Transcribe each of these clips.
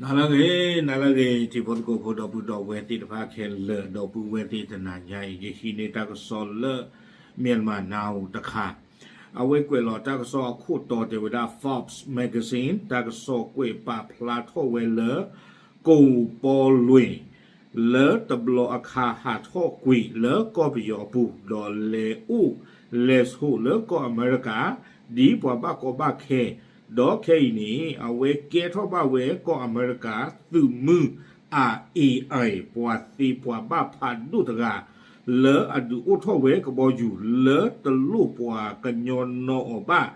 နၤလၢအဂ့ၤ, နၤလၢအဂ့ၤ, ထံဖိသကိးဖိ ဒီပုၢ်ဒီဝဲၢ်သ့ၣ်တဖၣ်ခဲလၢာ်, ဒီပုၢ်ဝဲၢ်သ့ၣ်တနၤညါအံၤ ယဟံးန့ၢ်တၢ်ကစီၣ်လၢ Myanmar Now တခါ, အဝဲကွဲးလီၤတၢ်ကစီၣ်အခိၣ်တီတဲဝဲဒၣ် Forbes Magazine တၢ်ကစီၣ်ကွဲးပာ်ဖျါထီၣ်ဝဲလၢ ကိၣ်ပီလွံၢ် လၢတဘျီအခါဟးထီၣ်ကွံာ်လၢကီၢ်ပယီၤအပူၤ ဒီးလဲၤအိၣ်လဲၤဆိးလၢကီၢ်အမဲရကၤ ဒ်ပှၤဘၣ်ကီဘၣ်ခဲ, ဒီးခဲအံၤန့ၣ် အဝဲကဲထီၣ်ဘၣ်ဝဲကီၢ်အမဲရကၤသုးမုၢ်အ AI ပှၤသ့ပှၤဘၣ်ဖးဒိၣ်တဂၤ လၢအဒုးအိၣ်ထီၣ်ဝဲကဘီယူၤလၢတလိၣ်ပှၤကညီနီအီၤဘၣ်,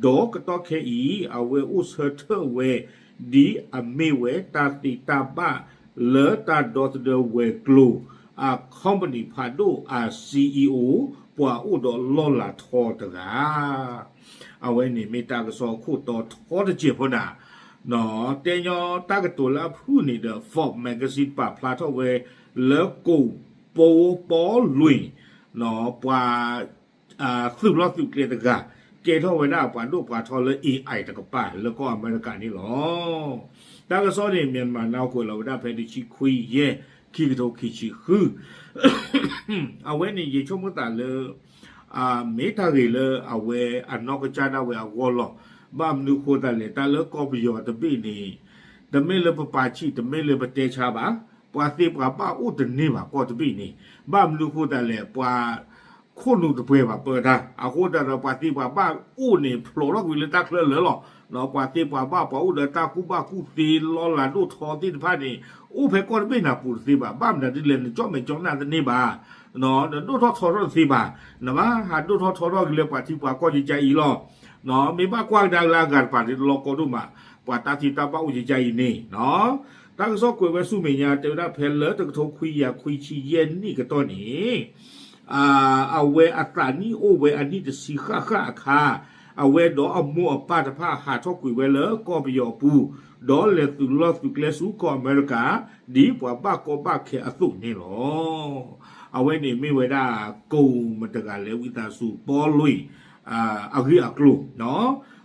ဒီးကတီၢ်ခဲအံၤ အဝဲအိၣ်ဆၢထၢၣ်ဝဲ ဒ်အမ့ၢ်ဝဲတၢ်သ့တၢ်ဘၣ်လၢတၢ်ဒီသဒၢဝဲၤကျိၤ အcompanyဖးဒိၣ်အ CEO ပှၤအိၣ်ဒီးလီၢ်လၤထီတဂၤ အဝဲန့ၣ်မ့ၢ်တၢ်ကစီၣ်ခိၣ်တီထီတစဲးဖိနၤ, တဲညီတၢ်ကတိၤလၢအဖုၣ်န့ၣ်ဒီး Forbes Magazine ပာ်ဖျါထီၣ်ဝဲ လၢကိၣ်ပီလွံၢ် ပှၤ သုးလီၢ်သုးကျဲတဂၤ ကဲထီၣ်ဝဲဒၣ်ပှၤဒိၣ်ပှၤထီလၢ AI တကပၤလၢကီၢ်အမဲရကၤန့ၣ်လီၤ. တၢ်ကစီၣ်န့ၣ် Myanmar Now ကွဲးလီၤဝဲဒၣ်ဖဲတဆံခွံယဲၢ် ခံကထိခံဆံဃု အဝဲန့ၣ်ယဆိကမိၣ်သးလၢ မ့ၢ်တၢ်ဂ့ၤလၢအဝဲအနီၢ်ကစၢ်ဒၣ်ဝဲအဂီၢ်လီၤ. ဘၣ်မနုၤဃိသတးလဲၣ် တၢ်လၢကီၢ်ပယီၤတဘ့ၣ်န့ၣ် တမ့ၢ်လၢပပာ်ဆံး တမ့ၢ်လၢပတဲဆါဘၣ်, ပှၤသ့ပှၤဘၣ်အိၣ်တန့ၢ်ဘၣ်ကီၢ်တဘ့ၣ်န့ၣ်, ဘၣ်မနုၤဃိသတးလဲၣ် ပှၤ ခိၣ်နူာ်တပှဲၤဘၣ်ပၢတၢ်, အဃိသတးဒီး ပှၤသ့ပှၤဘၣ်အိၣ်န့ၣ် ဖျိးထီၣ်ကွံာ်လၢတၢ်ချၢလၢာ်လီၤ. ပှၤသ့ပှၤဘၣ် ပှၤအိၣ်ဒီးတၢ်ကူၣ်ဘၣ်ကူၣ်သ့ လီၢ်လၤဒိၣ်ထီသ့ၣ်တဖၣ်န့ၣ် အိၣ်ဖဲကီၢ်တဘ့ၣ်နၤပူၤတသ့ဘၣ်. ဘၣ်မနုၤဒ်လဲၣ် နကၠီၣ်မဲာ်ကၠီၣ်နၢ်တန့ၢ်ဘၣ်, နဒိၣ်ထီၣ်ထီထီၣ်တသ့ဘၣ်, နဘၣ်ဟးဒိၣ်ထီၣ်ထီထီၣ်က့ၤလၢပှၤထံပှၤကီၢ်ကကါအံၤလီၤ. မ့ၢ်ဘၣ်ကွၢ်ကဒါက့ၤလၢအဂၤတပၤန့ၣ် တလီၤကီဒိၣ်မး, ပှၤတၢ်သံတၢ်ဘၣ်အိၣ်ကကါအံၤန့ၣ် တၢ်ကစီၣ်ကွဲးဝဲဆူမဲာ်ညါ တဲဝဲဒၣ်ဖဲလၢတကထိခွံကယၤခွံဆံယဲၢ်နံၣ်ကတီၢ်န့ၣ် အဝဲအသးနံၣ်အိၣ်ဝဲအနံၣ်တဆံဃၣ်ဃၣ်အခါ, အဝဲဒီးအမိၢ်အပၢ်တဖၣ်ဟးထီၣ်ကွံာ်ဝဲလၢကီၢ်ပယီၤအပူၤ, ဒီးလဲၤသုးလီၢ်သုးကျဲဆူကီၢ်အမဲရကၤ ဒ်ပှၤဘၣ်ကီဘၣ်ခဲအသိးန့ၣ်လီၤ. အဝဲန့ၣ်မ့ၢ်ဝဲဒၣ် ကိၣ်မတဂၤလဲၤဝံသးစူၤ ပီလွံၢ် အဂ့ၢ်အကျိၤ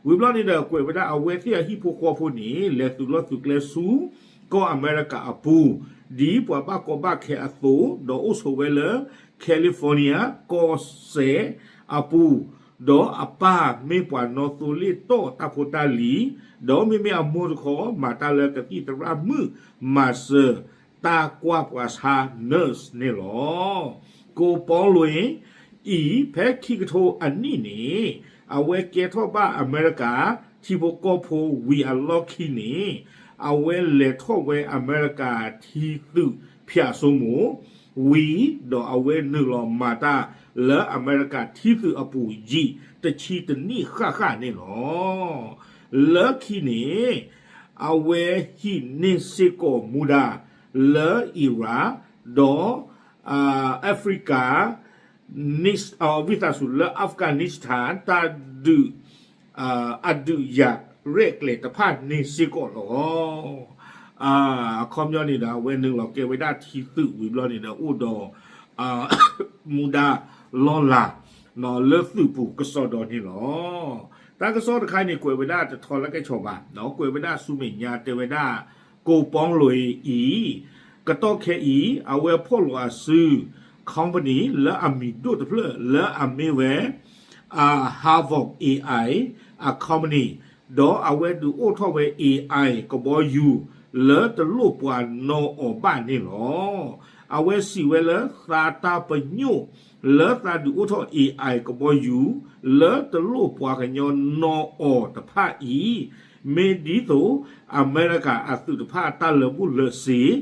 ဝံၤဘျီန့ၣ်ဒီး ကွဲးဝဲဒၣ်အဝဲသ့ၣ်အဟံၣ်ဖိဃီဖိန့ၣ် လဲၤသုးလီၢ်သုးကျဲဆူ ကီၢ်အမဲရကၤအပူၤ, ဒ်ပှၤဘၣ်ကီဘၣ်ခဲအသိး, ဒီးအိၣ်ဆိးဝဲလၢ California ကီၢ်စဲၣ်အပူၤ, ဒီးအပၢ်မ့ၢ်ပှၤနီၣ်သိလ့ၣ်တီၢ်တၢ်ဖိတၢ်လံၤ, ဒီးမ့မ့ၢ်အမိၢ်တခီ မၤတၢ်လၢကသံၣ်သရၣ်မုၣ် မၤစၢၤ တၢ်ကွၢ်ပှၤဆါ nurse န့ၣ်လီၤ. ကိၣ်ပီလွံၢ်အံၤ ဖဲခံကထိအနံၣ်န့ၣ် အဝဲကဲထီၣ်ဘၣ်အမဲရကၤ ထံဖိကီၢ်ဖိဝံၤအလီၢ်ခံန့ၣ် အဝဲလဲၤထီၣ်ဝဲအမဲရကၤထံသုးဖၠးစိမိၤ ဝံၤဒီးအဝဲနုာ်လီၤမၤတၢ်လၢအမဲရကၤထံသုးအပူၤယံာ် တဆံတနံၣ်ဃၣ်ဃၣ်န့ၣ်လီၤ. လၢခံန့ၣ် အဝဲဟံးန့ၢ်စ့ၢ်ကီးမူဒါလၢ Iraq ဒီး Africa ဝံသးစူၤလၢ Afghanistan တၢ်ဒုး အဒုးယၤရဲၣ်ကျဲၤတဖၣ်န့ၣ်စ့ၢ်ကီးလီၤ. အခီပညီန့ၣ်ဒီး အဝဲနုာ်လီၤကဲဝဲဒၣ်ထံသုးဝံၤဘျီန့ၣ်ဒီး အိၣ်ဒီး မူဒါလီၢ်လၤ လၢသုးပူၤကစီဒီန့ၣ်လီၤ. တၢ်ကစီၣ်တခါန့ၣ် ကွဲးဝဲဒၣ်တထီလၢကဲဆီၣ်ဘၣ်, ကွဲးဝဲဒၣ်ဆူမဲာ်ညါတဲဝဲဒၣ် ကိၣ်ပီလွံၢ်အံၤ ကတီၢ်ခဲအံၤ အဝဲဖီၣ်လိာ်အစု company လၢအမံၤဒိၣ်တဖျၢၣ်လၢအမ့ၢ်ဝဲ Havoc AI အ company ဒီးအဝဲဒုးအိၣ်ထီၣ်ဝဲ AI ကဘီယူၤလၢတလိၣ်ပှၤနီၣ်အီၤဘၣ်န့ၣ်လီၤ. အဝဲစံးဝဲလၢသးတၢ်ပညိၣ်လၢသးဒုးအိၣ်ထီၣ် AI ကဘီယူၤ လၢတလိၣ်ပှၤကညီနီၣ်အီၤတဖၣ်အံၤ မ့ၢ်ဒ်သိးအမဲရကၤအသုးတဖၣ်တၢ်လၢာ်ဘူၣ်လၢာ်စ့ၤ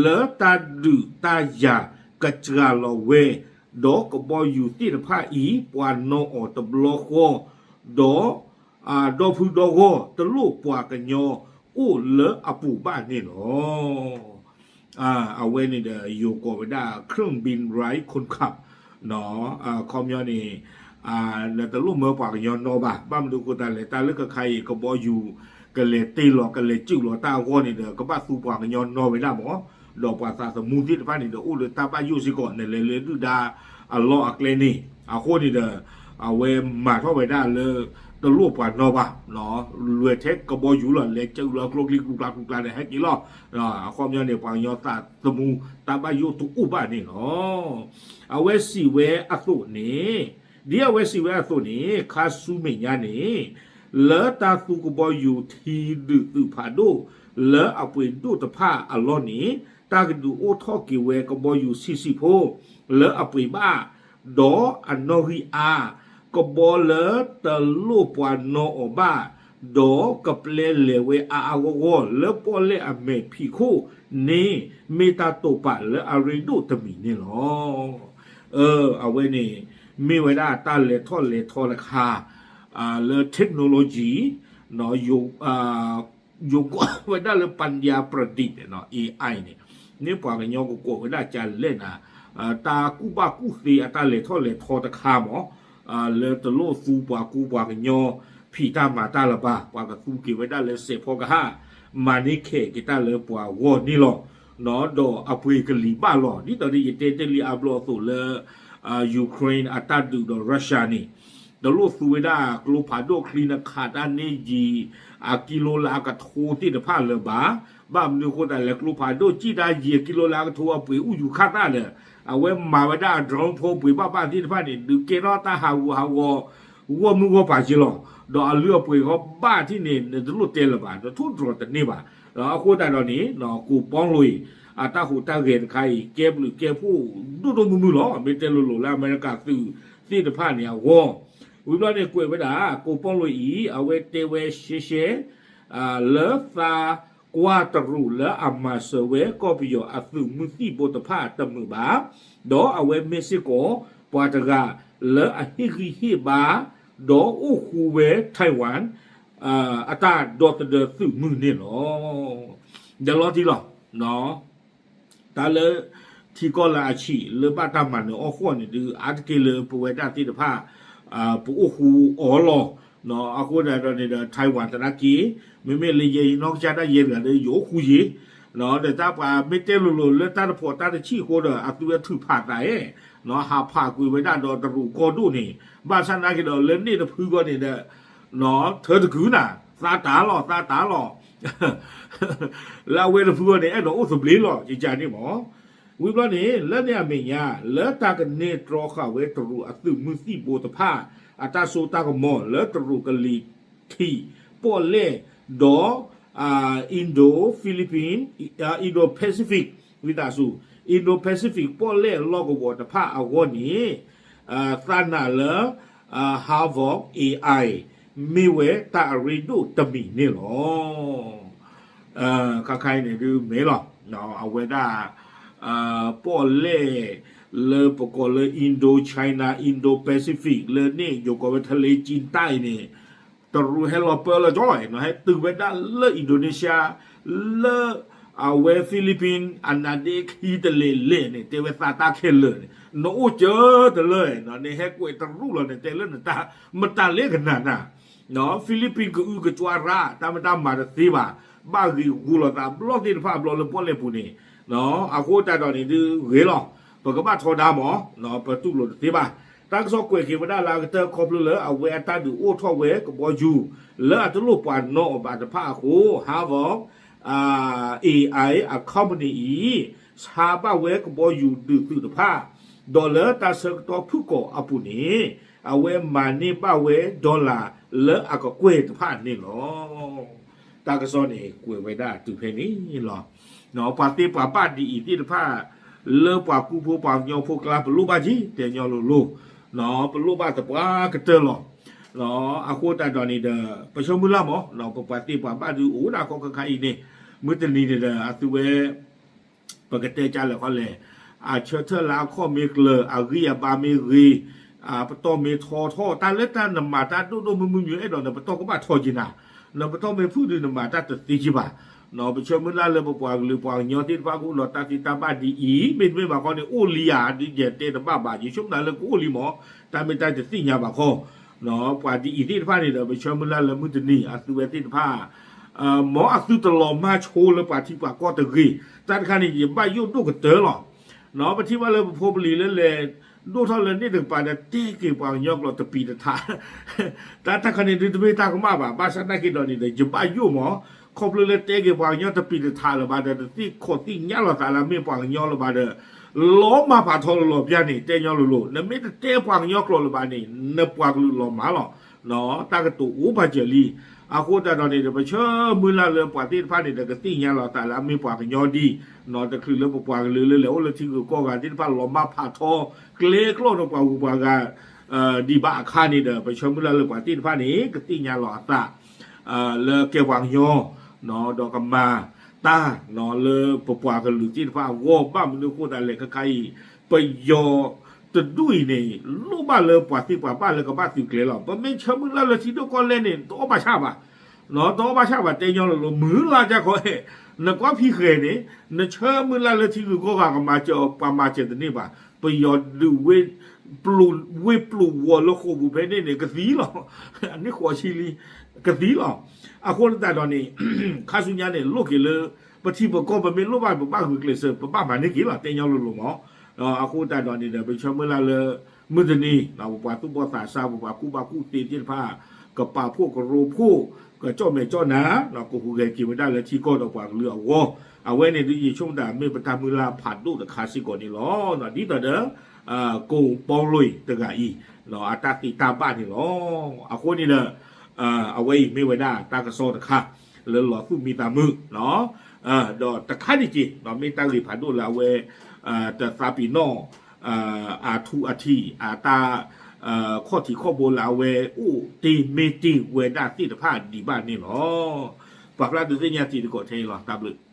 လၢတၢ်ဒုးတၢ်ယၤကစှၤလီၤဝဲ ဒီးကဘီယူၤသ့ၣ်တဖၣ်အံၤ ပှၤနီၣ်အီၤတဘျီဃီ ဒီး ဒီဖုဒီဂီၢ်တလိၣ်ပှၤကညီအိၣ်လၢအပူၤဘၣ်န့ၣ်လီၤ. အဝဲန့ၣ်ဒီး ယိၤကိးဝဲဒၣ် เครื่องบินไร้คนขับ ခီပညီန့ၣ် နတလိၣ်မၢပှၤကညီနီၣ်ဘၣ်. ဘၣ်မနုၤအဃိသတးလဲၣ် တၢ်လၢခဲခါအံၤ ကဘီယူၤ ကလဲၤတ့ၢ်လီၤ ကလဲၤစုၣ်လီၤတၢ်အဂီၢ်န့ၣ်ဒီး ကဘၣ်သူပှၤကညီနီၣ်ဝဲဒၣ်မး, ဒီးပှၤသးသမူသ့ၣ်တဖၣ်န့ၣ်ဒီး အိၣ်လၢတၢ်ဘၣ်ယိၣ်စ့ၢ်ကီး နလဲၤလၢဒုၣ်ဒါအလီၢ်အကျဲန့ၣ် အဃိန့ၣ်ဒီး အဝဲမၤထီၣ်ဝဲဒၣ်လၢ တလိၣ်ပှၤနီၣ်ဘၣ်, လွဲၢ်ထဲကဘီယူၤလီၤ လဲၤစၢလီၤကျိချံကျူကျါကျူကျါန့ၣ် ဟဲက့ၤလီၤ. အခီပညီန့ၣ် ပှၤကညီသးသမူ တၢ်ဘၣ်ယိၣ်တအိၣ်ဘၣ်န့ၣ်လီၤ. အဝဲစံးဝဲအသိးန့ၣ်, ဒ်အဝဲစံးဝဲအသိးန့ၣ် ခါဆူမဲာ်ညါန့ၣ် လၢတၢ်သူကဘီယူၤထံဒုးသုးဖးဒိၣ် လၢအပှ့ၤဒိၣ်တဖၣ်အလီၢ်န့ၣ် တၢ်ကဒုးအိၣ်ထီၣ်က့ၤဝဲကဘီယူၤဆံးဆံးဖိ လၢအပှ့ၤဘၣ် ဒီးအနီၣ်ဂံၢ်အါ ကဘီလၢတလိၣ်ပှၤနီၣ်အီၤဘၣ်, ဒီးကပျဲလဲၤဝဲအါအါဂီၢ်ဂီၢ် လၢပီၣ်လဲၣ်အမဲာ်ဖံးခိၣ်န့ၣ် မ့ၢ်တၢ်တိာ်ပာ်လၢအရ့ဒိၣ်တမံၤန့ၣ်လီၤ. အဝဲန့ၣ် မ့ၢ်ဝဲဒၣ်တၢ်လဲၤထီၣ်လဲၤထီတခါ လၢ technology ယိၤကိးဝဲဒၣ်လၢ ပၠၣ်ယၣ်ပြဒံး AI န့ၣ်, မ့ၢ်ပှၤကညီကကိးဝဲဒၣ်ကလဲၣ်နၤ, တၢ်ကူၣ်ဘၣ်ကူၣ်သ့အတၢ်လဲၤထီၣ်လဲၤထီတခါမး, လၢတလိၣ်သူပှၤကူပှၤကညီ ဖံးတၢ်မၤတၢ်လၢၤဘၣ်, ပှၤကသူက့ၤဝဲဒၣ်လၢစဲးဖီကဟၣ်, မၤန့ၢ်ခဲးက့ၤတၢ်လၢပှၤဂီၢ်န့ၣ်လီၤ. ဒီးအပှ့ၤကလံၤဘၣ်လီၤ. ဒ်သိးဒီးယတဲတ့ၢ်လံအါဘျီအသိးလၢ Ukraine အတၢ်ဒုးဒီး Russia န့ၣ် တလိၣ်သူဝဲဒၣ်ကျိဖးဒိၣ်ချံနခးတၢ်န့ၢ်ယံၤ အကံလိလါကထိသ့ၣ်တဖၣ်လၢၤဘၣ်. ဘၣ်မနုၤအဃိသတးလဲၣ် ကျိဖးဒိၣ်စံၣ်တၢ်ယံၤအကံလိလါကထိအပှ့ၤအူယူၤခၣ်သၣ်ဒီး အဝဲမၤဝဲဒၣ်အ drone ဖိပှ့ၤဘၣ်ဘၣ်သ့ၣ်တဖၣ်န့ၣ် ဒုးကဲထီၣ်တၢ်ဟးဂူာ်ဟးဂီၤ ဂီၢ်မုၢ်ဂီၢ်ပၤက့လီၤ. ဒီးအလုၢ်အပှ့ၤဂီၢ်ဘၣ်ထံၣ်န့ၣ် နတလိၣ်တဲလၢၤဘၣ်, နထိၣ် drone တန့ၢ်ဘၣ်. အဃိသတးဒီးန့ၣ် ကိးပီလိၤအံၤ အတၢ်ဟူးတၢ်ဂဲၤတခါအံၤ ကဲဘျုးကဲဖှိၣ်ဒိၣ်ဒိၣ်မုၢ်မုၢ်လီၤ. မ့ၢ်တဲလိၤလိၤလၢအမဲရကၤသုးသ့ၣ်တဖၣ်န့ၣ်အဂီၢ်, ဝံၤဘျီန့ၣ်ကွဲးဝဲဒၣ် ကိးပီလိၤအံၤ အဝဲတဲဝဲရှဲရှဲ လၢသးကွၢ်တရူးလၢအမၤစၢၤဝဲကီၢ်ပယီၤအသုးမုၢ်သံၣ်ဘိတဖၣ်တမုာ်ဘၣ်, ဒီးအဝဲမ့ၢ်စ့ၢ်ကီးပှၤတဂၤလၢအဟ့ၣ်ဂံၢ်ဟ့ၣ်ဘါ ဒီးအိၣ်ဃူဝဲ Taiwan အတၢ်ဒီသဒၢသုးမုၢ်န့ၣ်လီၤ. ဒီးလီၤတံၢ်လီၤ တၢ်လၢထံကီၢ်လၢအဆံး လၢဘၣ်တၢ်မၤနၢၤအီၣ်ဃီၣ်န့ၣ်ဒုး အါတက့ၢ်လၢပဝဲဒၣ်သ့ၣ်တဖၣ် ပအိၣ်ဃူအီၤလီၤ. အဃိသတးဒီးန့ၣ်ဒီး Taiwan သနာ်က့ မ့မ့ၢ်လၢယဲယနီၢ်ကစၢ်ဒၣ်ယဲတဂၤဒီး ယအိၣ်ဃူယံၤ, ဒီးတၢ်ပှၤမ့ၢ်တဲလိၤလိၤလၢတၢ်တဖိးတၢ်တဆံးအဃိဒီး အသုဝဲထုးဖးသးအဲၣ်, ဟးဖးကွံာ်ဝဲဒၣ်ဒီးတရူးကီၢ်ဒိၣ်န့ၣ်, ဘၣ်ဆၣ်သနာ်က့ဒီးလၢန့ၣ်တဖုဂီၢ်န့ၣ်ဒီး ထၢတကုၤနၤ, သးတၢ်လီၤ သးတၢ်လီၤ လၢအဝဲတဖုဂီၢ်န့ၣ် အဲၣ်ဒိးအိၣ်သဘျ့လီၤ ယကန့ၣ်မး. ဝံၤဘျီန့ၣ် လၢန့ၣ်အမဲာ်ညါ လၢတၢ်ကန့ၢ်တြီဃာ်ဝဲတရူးအသုးမုၢ်သံၣ်ဘိတဖၣ် အတၢ်စိတၢ်ကမီၤလၢတရူးကလံၤထံးပီၣ်လဲၣ်ဒီး Indo Philippine, Indo Pacific, ဝံသးစူၤ Indo Pacific ပီၣ်လဲၣ်လီၢ်ကဝီၤတဖၣ်အဂီၢ်န့ၣ် သးနာ်လၢ Hawk AI မ့ၢ်ဝဲတၢ်အရ့ဒိၣ်တမံၤန့ၣ်လီၤ. ခါခါအံၤန့ၣ်ဒုးမ့ၢ်လီၤ အဝဲဒၣ် ပီၣ်လဲၣ်လၢပကိးလၢ Indo China Indo Pacific လၢန့ၣ် ယိၤကိးဝဲ ทะเลจีนใต้ န့ၣ် တရူးဟဲလီၤပၢလၢကၠီ ဟဲတုၤဝဲဒၣ်လၢ Indonesia လၢအဝဲ Philippine အနါဒ့ခံတလဲၤလဲၣ်န့ၣ် တဲဝဲသးတၢ်ခဲလၢာ်န့ၣ် နအိၣ်ကၢတလၢ နဟဲကွဲးတရူးလီၤန့ၣ် တဲလၢနတၢ် မတၤလဲၣ်ကနၣ်နၤ Philippine ကအုကစွါရၣ် တၢ်မ့ၢ်တၢ်မၤတသ့ဘၣ် ဘၣ်ဂ့ၤဂူၤလိာ်သးဘျီသ့ၣ်တဖၣ်ဘျီလၢပီၣ်လဲၣ်ပူၤန့ၣ် အဃိသတးဒီးန့ၣ်ဒုးဂ့ၤလီၤ ပကဘၣ်ထီဒါမး ပတူၢ်လိာ်တသ့ဘၣ်. တၢ်ကစီၣ်ကွဲးက့ၤဝဲဒၣ်လၢအကတၢၢ်ခီဖျိလၢအဝဲအတၢ်ဒုးအိၣ်ထီၣ်ဝဲကဘီယူၤ လၢအတလိၣ်ပှၤနီၣ်အီၤဘၣ်တဖၣ်အဃိ Hawk AI အ company အံၤ ဆါဘၣ်ဝဲကဘီယူၤဒုးသုးတဖၣ် ဒီးလၢတၢ်ဆၢကတီၢ်ဖုၣ်ကိာ်အပူၤန့ၣ် အဝဲမၤန့ၢ်ဘၣ်ဝဲ dollar လၢအကကွဲၢ်တဖၣ်န့ၣ်လီၤ. တၢ်ကစီၣ်န့ၣ် ကွဲးဝဲဒၣ်တုၤဖဲန့ၣ်လီၤ. ပှၤသ့ပှၤဘၣ်ဒ်အံၤသ့ၣ်တဖၣ် လၢပှၤကူဖိပှၤကညီဖိကျါ ပလိၣ်ဘၣ်က့ၤ တဲညီလိၤလိၤ ပလိၣ်ဘၣ်သပှၢ်ကတၢၢ်လီၤ. အဃိသတးဒီးန့ၣ်ဒီး ပဆၢမုၢ်လၢ်မး ပပှၤသ့ပှၤဘၣ်ဒုးအိၣ်ဒၣ်ခီခါခါအံၤန့ၣ် မုၢ်တနံၤန့ၣ်ဒီး အသုဝဲ ပကတဲကလဲၣ်ခီလဲၣ် အဆၢထၢၣ်လၢအခီၣ်မ့ၢ်ကျၢၤ အဂံၢ်အဘါမ့ၢ်ဂ့ၤ ပတီၢ်မ့ၢ်ထီထီၣ် တၢ်လၢတၢ်နမၤတၢ်ဒိၣ်ဒိၣ်မုၢ်မုၢ်မ့ၢ်အဲၣ်ဒိးန့ၣ် ပတီၢ်ကဘၣ်ထီက့ၤနၤ နပတီၢ်မ့ၢ်ဖုၣ်ဒုးနမၤတၢ်တသ့က့ၤဘၣ်. ပဆၢမုၢ်လၢ်လၢပပှၤကလုာ်ပှၤကညီသ့ၣ်တဖၣ်ကအိၣ်ဒီးတၢ်သ့တၢ်ဘၣ်ဒ်အံၤ မ့တမ့ၢ်ဘၣ်ခီန့ၣ် အိၣ်လံဧါ ဒ်ယတဲတဘၣ်ဘၣ် ယဆိကမိၣ်လၢကအိၣ်လံမး တၢ်မ့ၢ်တၢ်တသ့ၣ်ညါဘၣ်ခီ ပှၤဒ်အံၤသ့ၣ်တဖၣ်န့ၣ်ဒီး ပဆၢမုၢ်လၢ်လၢမုၢ်တနံၤ အသုဝဲသ့ၣ်တဖၣ် မ်အသုတလီၤမၢ်ဆိလၢပှၤထံပှၤကီၢ်တဂ့ၤ. တၢ်တခါန့ၣ် ယဘၣ်ယိၣ်ဒိၣ်ကတၢၢ်လီၤ. ပထံၣ်ဘၣ်လၢပဖိပလံၤလၢလဲၤ ဒိၣ်ထီၣ်လၢန့ၣ်တကပၤဒီး တဲက့ၤပှၤကညီကျိာ်တပံၤတထး, တၢ်တခါန့ၣ်ဒုးတမ့ၢ်တၢ်ကမၣ်ဘၣ်. ဘၣ်ဆၣ်သနာ်က့ဒီးန့ၣ်ဒီး ယဘၣ်ယိၣ်မး, ခီဖျိလၢတဲက့ၤပှၤကညီတပံၤတထးလၢၤဘၣ်ဒီး တသ့ၣ်ခီၣ်သ့ၣ်ညါလီၤသးလၢအမ့ၢ်ပှၤကညီလၢၤဘၣ်ဒီး လီၤမၢ်ဖးထီလၢလီၤပျၢ်န့ၣ် တဲညီလိၤလိၤ, နမ့ၢ်တတဲပှၤကညီကျိာ်လၢၤဘၣ်န့ၣ် နပှၤကလုာ်လီၤမၢ်လီၤ. တၢ်ကတိၤအိၣ်ပာ်စၢၤလံ. အဃိသတးဒီးန့ၣ်ဒီး ပဆၢမုၢ်လၢ်လၢပှၤသ့ၣ်တဖၣ်န့ၣ်ဒီး ကသ့ၣ်ညါလီၤသးလၢအမ့ၢ်ပှၤကညီဒံး, တချုးလၢပပှၤကလုာ်လၢလဲၤအိၣ်လၢထံဂုၤကီၢ်ဂၤသ့ၣ်တဖၣ် လီၤမၢ်ဖးထီ ကျဲကျီၢ်ဒီးပှၤဂုၤပှၤဂၤ ဒံးဘၣ်အခါန့ၣ်ဒီး ပဆၢမုၢ်လၢ်လၢပှၤသ့ၣ်တဖၣ်န့ၣ် ကသ့ၣ်ညါလီၤအသး လၢကဲပှၤကညီ ဒီးကမၤတၢ်လၢပပှၤကလုာ်သ့ၣ်တဖၣ်အဂီၢ်. ဘၣ်မနုၤအဃိသတးလဲၣ် ခဲခါအံၤ ပယီၤတဒူၣ်အံၤန့ၣ် လိၣ်ဘၣ်လၢပှၤသ့ပှၤဘၣ်လၢကဘၣ်သုးကျဲၤလီၤ. ပမ့ၢ်ဆၢမုၢ်လၢ်လၢထံဒိၣ်ကီၢ်လဲၢ်န့ၣ် တအီၣ်ဘၣ်ဆၣ်ဘၣ်, တအီၣ်ဘၣ်ဆၣ်ဘၣ် တဲညီလိၤလိၤ မုၢ်လၢ်ကခီအဲၣ်, နကွၢ်ဖံဃဲၤန့ၣ် နဆၢမုၢ်လၢ်လၢထံဂုၤကီၢ်ဂၤကမၤစၢၤ ပှၤမၤစၢၤတန့ၢ်ဘၣ်. ပယီၤဒုးဝ့ၢ်ပျိာ်ဝီၤလၢဃိာ်ပူၤဖဲန့ၣ်န့ၣ် ကသံလီၤ. အန့ၣ်ဃိးဆံလံ ကသံလီၤ. အဃိသတးဒီးန့ၣ် ခါဆူညါန့ၣ် လိၣ်က့ၤလၢ ပထံပကီၢ် ပမ့ၢ်လိၣ်ဘၣ် ပဘၣ်ဂုာ်ကျဲးစၢး ပဘၣ်မၤန့ၢ်က့ၤလီၤ တဲညီလိၤလိၤမး. အဃိသတးဒီးန့ၣ်ဒီး ပဆၢမုၢ်လၢ်လၢ မုၢ်တနံၤ ပပှၤသူၣ်ဘီၣ်သးစၢ် ပပှၤကူၣ်ဘၣ်ကူၣ်သ့သ့ၣ်တဖၣ် ကပာ်ဖှိၣ်ကရၢဖှိၣ် ကကၠီၣ်မဲာ်ကၠီၣ်နၤ ကဟူးဂဲၤက့ၤဝဲဒၣ်လၢထံကီၢ်ဒီးပှၤကလုာ်အဂီၢ်. အဝဲန့ၣ်ဒုးယဆိကမိၣ်သး မ့ၢ်ပတၢ်မုၢ်လၢ်ဖးဒိၣ်တခါစ့ၢ်ကီးန့ၣ်လီၤ. ဒ်သိးဒီး ကိးပီလိတဂၤအံၤ အတၢ်သ့တၢ်ဘၣ်န့ၣ်လီၤ. အဃိန့ၣ်ဒီး အဝဲအံၤမ့ၢ်ဝဲဒၣ်တၢ်ကစီၣ်တခါ လၢလီၤသူၣ်မံသးမုာ် ဒီးတခါန့ၣ်က့ၤ မ့ၢ်တၢ်ဂ့ၢ်ဖးဒိၣ်လၢအဝဲ တသးပ့ၤနီၣ် အထူအထံး အတၢ် ခီၣ်ထံးခီၣ်ဘိလၢအဝဲ အိၣ်တ့ၢ်မ့ၢ်တ့ၢ်ဝဲဒၣ်သ့ၣ်တဖၣ်ဒံးဘၣ်န့ၣ်လီၤ. ပာ်ဖျါဒုးသ့ၣ်ညါတံၤသကိးထဲအံၤလီၤ. တၢ်ဘျုး